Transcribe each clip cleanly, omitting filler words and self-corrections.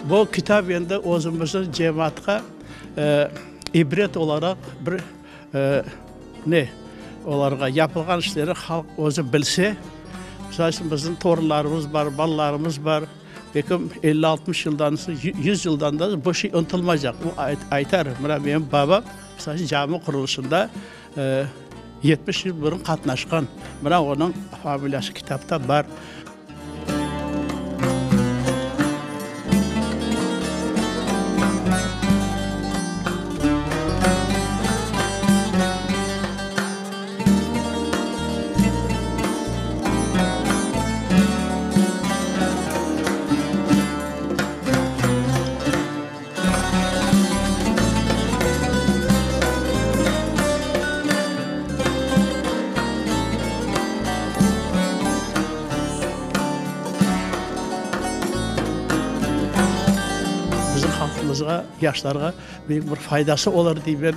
Bu kitap endi özümizniñ cemaatqa ibret olaraq bir ne, olarğa yapılğan işleri halq özü bilse, misal içün bizim torunlarımız bar, balalarımız bar, belki 50-60 yıldan soñ, 100 yıldan da bu şey unutılmaycaq. O aytar, mına menim babam, misal içün, cami qurulışında 70 yıl burun qatnaşqan, mına onıñ familiyası kitapta bar. Bizim halqımızğa, yaşlarğa büyük bir faydası olur deymen.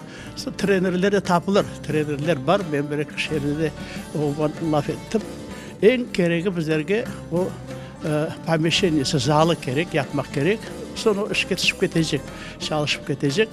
Trenerler de tapılır. Trenerler bar. Men bir-eki şeerde de oña laf ettim. Eñ keregi bizlerge o pomeşçeniyesi, zalı kerek, yapmaq kerek. Soñ o işke tüşip ketecek, çalışıp ketecek.